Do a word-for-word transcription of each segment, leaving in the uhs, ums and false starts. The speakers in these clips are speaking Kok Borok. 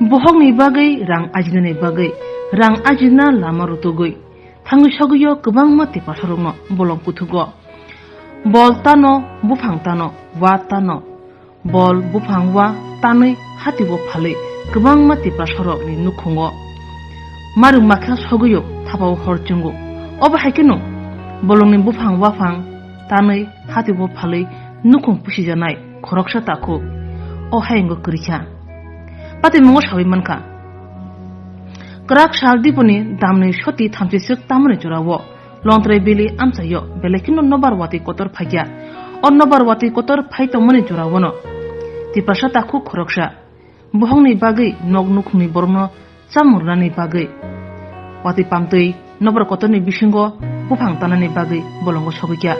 Bohokni bagwi rang ajinani bagwi rang ajina lama rutugwi thangwi sogwio kwbangma tiprasarokno bolong kuthugo. Bol tano, buphang tano, wa tano, bol, buphang, wa tanwi hati-o phalwi kwbangma tiprasarokni nukhungo marwk makha sogwio thapao hor chwngo. Obo hai kheno bolongni buphang waphang tanwi hati-o phalwi nukhung pusijaknai khoroksa takhuk o hayungo kwrwikha. Patimungo sawi mankha, kwrak sal diboni damni soti thamchiswk tamoni jorao Longtrai Valley amchaio belai kheno nobar watwi kotor phaikha. O nobar watwi kotor phai tongmani joraono Tiprasa takhuk khoroksa bohongni bagwi nok nukhungni borokno chamung rwnani bagwi watwi pamtwi nobar kotorni bisingo buphang tanani bagwi bolongo sogwikha.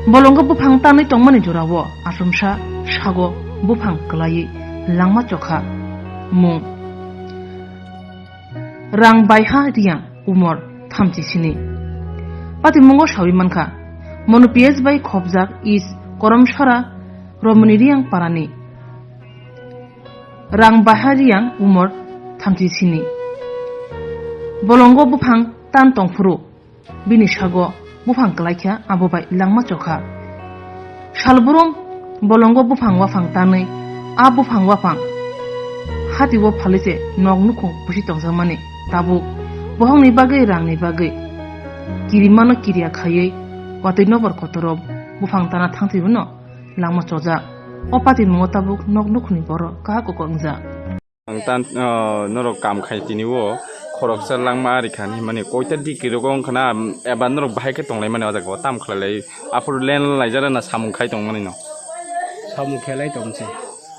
Bolongo buphang tanwi tongmani jorao achomsa sago buphang kwlaiwi langma chokha. Mung Rang Baiha Riyang, umor thamchi sini. Patimungo sawi mankha, Mono P S bai khopjak East Koromsora Romoni Riyang parani. Rang Baiha Riyang, umor thamchi sini. Bolongo buphang tan tongphuru bini sago buphang kwlaikha, abo bai langma chokha. Salbrum bolongo buphang waphang tanwi a buphang waphang hati-o phalwi se nok nukhung pusi tongjakmani tabuk bohongni bagwi rangni bagwi kirimano kiriya khaiwi watwi nobar kotoro buphang tana thangtwi bono langma chojak. O patimungo tabuk nok nukhungni borok kahak koko wngjak. Ang tan, ah, norok kam khai tini o khoroksa langma ari kha hinmani koita diki rogo wngkha na, eba norok bahai khe tong lai mani o jaga o tam khlai lai aphuru len laijak na samung khai tong mani no. Samung khe lai tong se.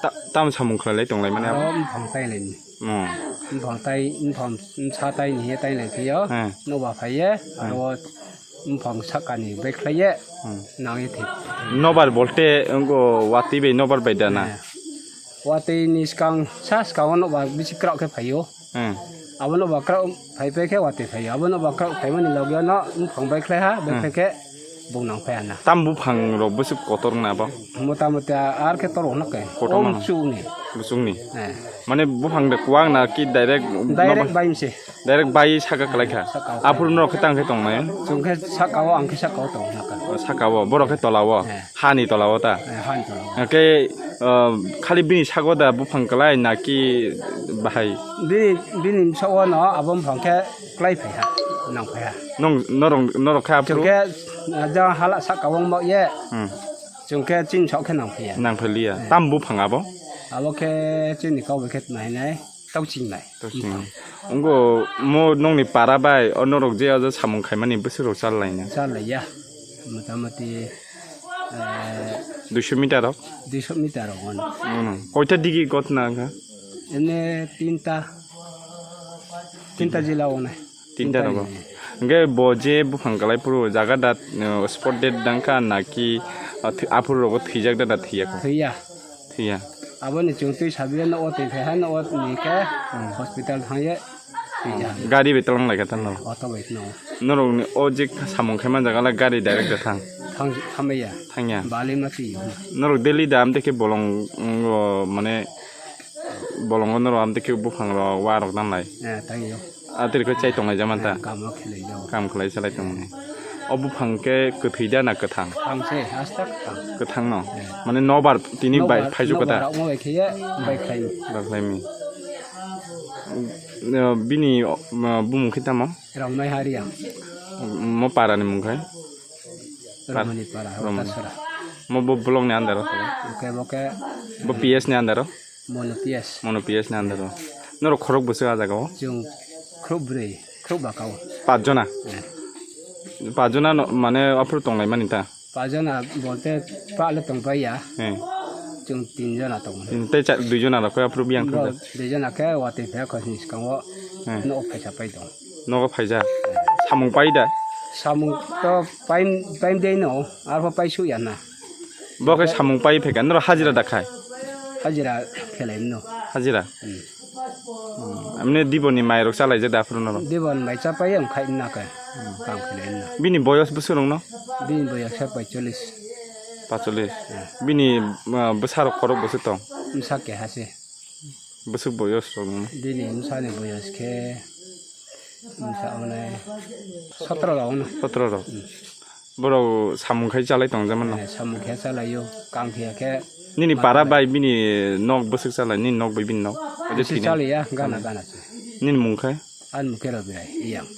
Ta-, tam samung khlai lai tong lai mani abo? Aro bufang tai lai ni. Hmm. Bufang tai, bufang sa tai ni he tai lai phi o. Hmm. Noba phai ye, hmm, aro bufang sakani bai khlai ye. Hmm. Nang ye thik. Nobar bolte wngko watwi bai nobar bai da na? Eh. Watwi ni swkang sa swkang o nobar bisi kwrak khe phai o. Hmm. Abo nobar kwrak phai phai khe watwi phai o. Abo nobar kwrak phai mani logi o no bufang bai khlai ha, bai, hmm, phai khe bung nang phai ha na. Tam bufang rok bwswk kotor wngna abo? Mota moti ar khe tor wngna khe. Kotor wngna? Bwswk ni. Bwswk ni? Eh. Mane bufang de kuwang na ki direct nobar? Direct bai mse. Direct bai saka kwlai kha. Saka o. Aphuru norok khe tang khe tong nai? Chwng khe saka o, ang khe saka o tong nai kha. O, saka o, borok khe tola o. Eh. Hani tola o ta? Eh, hani tola o. Hwnkhe, o, khali bini saka o da bufang kwlai na ki bahai? Bini, bini saka o no abo bufang khe kwlai phai ha, nang phai ha. Nong, norok, norok khe aphuru? Chwng khe, ah, jang hala saka o wng ba ye. Hmm. Chwng khe chini sok khe nang phai ya. Nang phai liya. Eh. Tam bufang abo? Abo khe chini kok bai khe nai nai. Tauching nai. Tauching nai. Wngkha. Wngkha mo nongni para bai, o norok je o samung khaimani bwswk rok chal laina? Chal laiya. Mota moti, eh, duiso meter rok? Duiso meter rok ono. Ono. Koita digi gotna wngkha? Ene tinta. Tinta jila ono. Tinta rogo. Tinta ni. Hwnkhe bo je buphang kwlai phuru jaga da, uh, spot dead dangkha naki, uh, thwi-, aphuru rogo thwijak da na thwiya kho? Thwiya. Thwiya. Aboni chwng twi sabiya no o twi phai ha no o ni khe, hmm, hospital thangye thwijak. Gari bai twlang lai kha thanno? Auto bai no. Norok ni o je samung khaima jaga le gari direct da thang? Thang, thamaya. Thangya. Bali ma twi. Norok daily da amte khe bolong, mm, o mane bolongo norok amtwi khe buphang rok, wa rok nanlai. Eh, tangyo. Atwrwikhe chai tonglai jamanta. Eh, kam o khlai jao. Kam khlai salai tongmani. O buphang khe kwthwi da na kwthang? Kwthang se, hasta kwthang. Kwthang no? Eh. Mane nobar tini bai phaijuk kha da? Nobar rok mo bai khe ye, bai khlai. Bai khlai mi. Eh, bini, eh, bumung khe tamo? Rongmai Haria. Mo para ni mung khai? Romani para, Romani. Rotasora. Mo bo block ni under o? Oke, oke. Bo P S ni under o? Mono P S. Mono P S ni under o. Norok khorok bwswk ah jaga o? Chwng khorok bwrwi, khorok baka o. Paanch jona? Eh. Paanch jona no, mane aphuru tonglai mani ta? Paanch jona bolte pa le tong pai ya. Eh. Chwng tin jona tong. Tei cha-, dui jona rok khe aphuru biyang thang jak? Dui jona khe watwi phai kho hini swkang o. Eh. Nogo phaisa pai tong. Nogo phaisa? Eh. Samung pai da? Samung to pai, pai dei no, arpho pai su ya na. Bo khe samung pai phaikha, norok hajira da khai? Hajira khelai no. Hajira? Hmm. Hmm. Amne diboni mai rok chalaijak da aphuru norok? Dibon mai cha pai ang khai na khe. Hmm. Kam khelai no. Bini boyos bwswk rok no? Bini boyos khe paicholish. Paicholish. Hmm. Bini, ah, bwsa rok khorok bwswk tong? Bwsa keha se. Bwswk boyos rok no? Bini bwsani boyos khe bwsa onai sotro rok no. Sotro rok. Borok samung khai chalai tong jaman no? Eh, samung khe chalaio, kam khe khe. Nini para bai bini nok bwswk chalai, nini nok bai bini nok. Oje bisi thini. Chaliya, gana gana se. Nini mung khai? An mung khe Rabirai, iyang.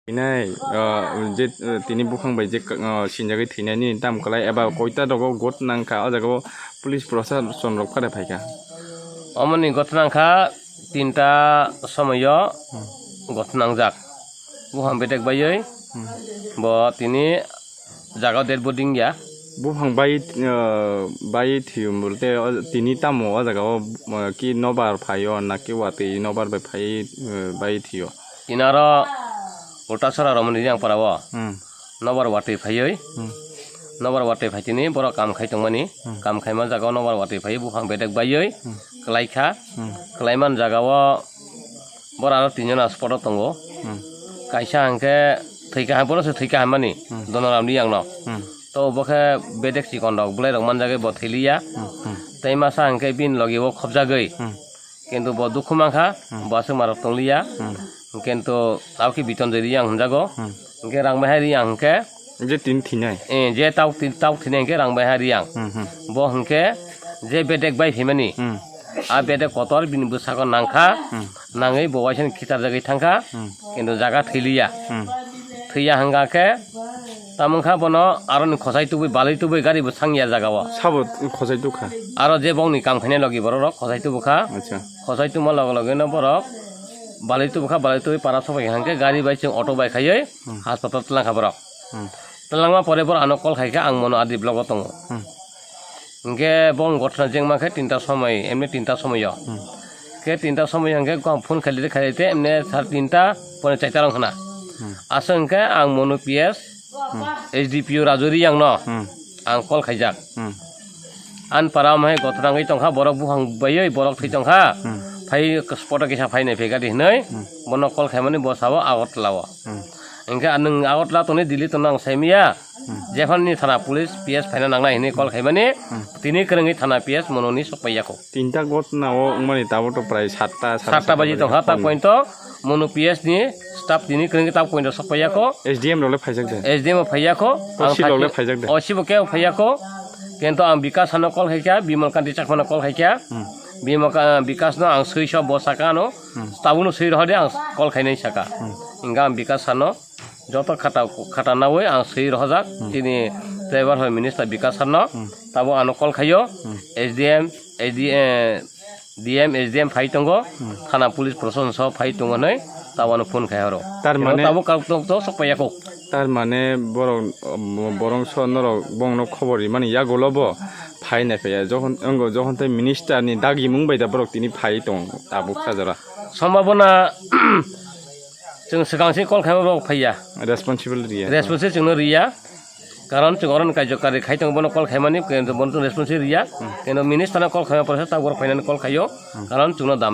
Hinai, ah, je, ah, tini buphang bai je, ah, sinjagwi thwinani tam kwlai eba koita rogo got nangkha, o jaga o police proshashan rok phare phaikha. Omoni got nangkha tinta somoyo got nangjak. Buphang bedek baiwi bo tini jaga o dead body wngya. Buphang bai, ah, bai thwiyo bolte o tini tamo o jaga o, ah, ki nobar phaio na ki watwi nobar bai phai, ah, bai thwiyo? Inaro Ultasora romani yang para o. Hmm. Nobar watwi phaiwi. Hmm. Nobar watwi phaitini borok kam khai tongmani. Hmm. Kam khaima jaga o nobar watwi phaiwi buphang bedek baiwi. Hmm. Kwlaikha. Hmm. Kwlaiman jaga o borok aro tinjon spot o tongo. Hmm. Kaisa hwnkhe thwikha, borok se thwikha hamani. Hmm. Donoram ni yang no. Hmm. To bo khe bedek chikon rok, bwlai rok manjagwi bo thwiliya. Hmm, hmm. Tei masa hwnkhe bini logi o khobjagwi. Hmm. Kintu bo dukhu mankha, hmm, bo aswk marok tongliya. Hmm. Kintu abo khe biton de riyang hwnjago. Hmm. Hwnkhe rang bai hai riyang hwnkhe. Je tin thinai. Eh, je tok tin, tok thinai hwnkhe rang bai hai riyang. Hmm, hmm. Bo hwnkhe je bedek bai phaimani. Hmm. A bedek kotor bini bwsako nangkha. Hmm. Nangwi bo waisani khitarjagwi thangkha. Hmm. Kintu jaga thwiliya. Hmm. Thwiya hwnkha khe, tamo wngkha bono aroni khosai tubui, balwi tubui gari bo sangya jaga o. Sabo khosai tukha? Aro je bongni kam khainai logi borok rok khosai tubukha. Acha. Khosai tuma loge loge no borok balwi tubukha, balwi tubui para sobai hwnkhe gari bai chwng auto bai khaiwi, hmm, hospital twlangkha borok. Hmm. Twlangma pore borok ano call khaikha, ang mono adi block o tongo. Hmm. Hwnkhe bong gotna jengma khe tinta somoi, emni tinta somoi o. Hmm. Khe tinta somoi hwnkhe phone khailide khailide emni sar tinta pone chaita rok khna. Hmm. Aswk hwnkhe ang mono P S, hmm, S D P O Raju Riyang no, hmm, ang call khaijak. Hmm. An para amhai gotna wngwi tongkha, borok buphang baiwi borok thwi tongkha. Hmm. Phai spot o kisa phainai phe gari hinwi, hmm, bono call khaimani bo sabo Agartala o. Hmm. Hwnkhe nwng Agartala tongni Delhi tongno ang saimanya. Hmm. Jephani thana police P S phaina nangnai hinwi call khaimani, hmm, tini kwrwngwi thana P S mononi sokpaiya kho. Tinta gotna o wngmani tabuk to prai satta, sare satta baji tongkha, ta point o mono P S ni staff tini kwrwngwi ta point o sokpaiya kho. S D M rok le phaijak de? S D M o phaiya kho. O C rok le phaijak de? O C bo khe phaiya kho. Kintu ang Bikas ano call khaikha, Bimal Kanti Chakma no call khaikha. Hmm. Bimal Ka-, Bikas no ang swi so bo saka ano. Hmm. Tabuk no swi rohor de ang call khainai saka. Hmm. Hwnkhe ang Bikas ano joto khata, khata nawi ang swi rohorjak. Hmm. Tini driver hoi minister Bikas sir no. Hmm. Tabo ano call khaio. Hmm. S D M, S D M, D M, S D M phai tongo. Hmm. Thana police proshashan so phai tongo hinwi tabo ano phone khai oro. Tar mane tabo kok tok tok sok paiya kho. Tar mane borok, borok so norok bongno khobor rimani yagulo bo phai nai phaiya. Jokhon, wngo jokhon tei minister ni dagimung bai da borok tini phai tong tabuk sajora. Sombhabona Chwng swkang se call khaima borok phaiya. Responsible riya. Response chwngno riya. Karon chwng oroni kaijakari khai tongo, bono call khaimani, kento bono chwng response riya. Hmm. Kento minister no call khaima porsa ta borok phainani call khaio. Hmm. Karon chwngno dam